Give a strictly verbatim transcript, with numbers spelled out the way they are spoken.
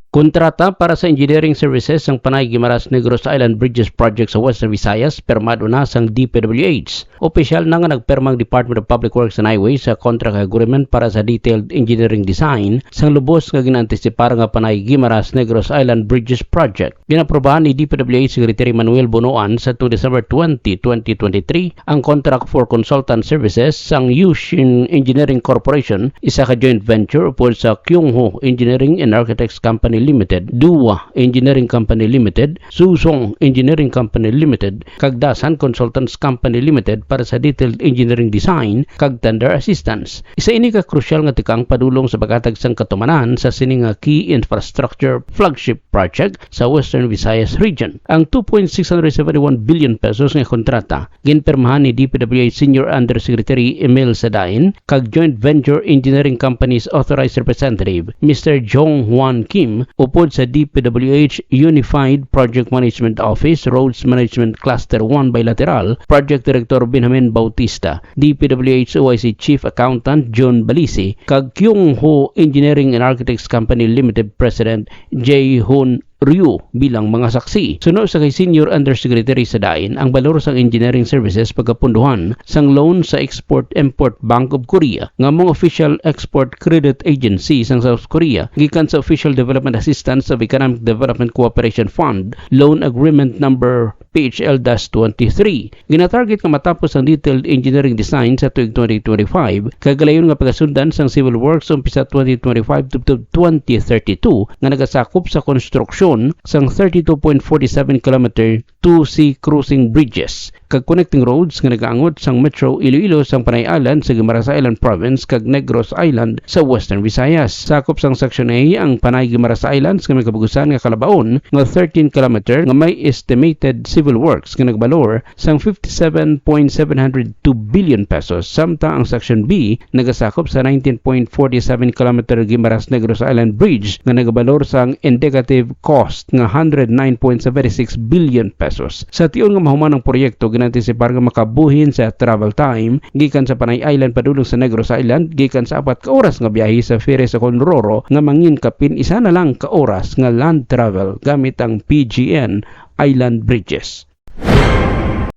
Kontrata para sa engineering services sang Panay Guimaras Negros Island Bridges Project sa Western Visayas, pirmado na sang D P W H. Opisyal na nga nagpirma ang Department of Public Works and Highways sa contract agreement para sa detailed engineering design sang lubos nga ginaantisipar nga Panay Guimaras Negros Island Bridges Project. Ginaprobahan ni D P W H Secretary Manuel Bonoan sa December twenty, twenty twenty-three ang contract for consultant services sang Yushin Engineering Corporation, isa ka joint venture upod sa Kyungho Engineering and Architects Company Limited, Duwa Engineering Company Limited, Susong Engineering Company Limited, kag Dasan Consultants Company Limited para sa detailed engineering design kag tender assistance. Isa ini ka krusyal nga tikang padulong sa paghatag sang katumanan sa sini nga key infrastructure flagship project sa Western Visayas Region. Ang two point six hundred seventy-one billion pesos nga kontrata ginpirmahan ni D P W H Senior Undersecretary Emil Sadain kag Joint Venture Engineering Company's Authorized Representative, Mister Jong Hwan Kim, upod sa D P W H Unified Project Management Office, Roads Management Cluster one Bilateral, Project Director Benjamin Bautista, D P W H O I C Chief Accountant John Balisi, kag Kyung Ho Engineering and Architects Company Limited President J Hun Ryu bilang mga saksi. Suno sa kay Senior Undersecretary Sadain, ang balor sang engineering services pagapunduhan sang loan sa Export-Import Bank of Korea nga mga official export credit agency sang South Korea gikan sa Official Development Assistance of Economic Development Cooperation Fund Loan Agreement Number P H L dash twenty-three. Ginatarget nga matapos ang detailed engineering design sa tuig twenty twenty-five, kag galayon nga pagasundan sang civil works umpisa twenty twenty-five tubtob twenty thirty-two nga nagasakop sa konstruksyon sang thirty-two point forty-seven kilometer two C crossing bridges kag connecting roads nga nagaangot sang Metro Iloilo sang Panay Island sa Guimaras Island Province kag Negros Island sa Western Visayas. Sakop sang Section A ang Panay Guimaras Islands nga may kabugusan nga kalabaon nga thirteen kilometer nga may estimated civil works nga nagbalor sang fifty-seven point seven hundred two billion pesos, samtang ang Section B nagasakop sa nineteen point forty-seven kilometer Guimaras Negros Island Bridge nga nagabalor sang indicative cost nga hundred nine point seven six billion pesos. Sa tion nga mahuman ang proyekto, ginantisipar nga makabuhin sa travel time gikan sa Panay Island padulong sa Negros Island gikan sa apat ka oras nga biyahe sa ferry sa Conroro nga mangin kapin isa na lang ka oras nga land travel gamit ang P G N Island Bridges.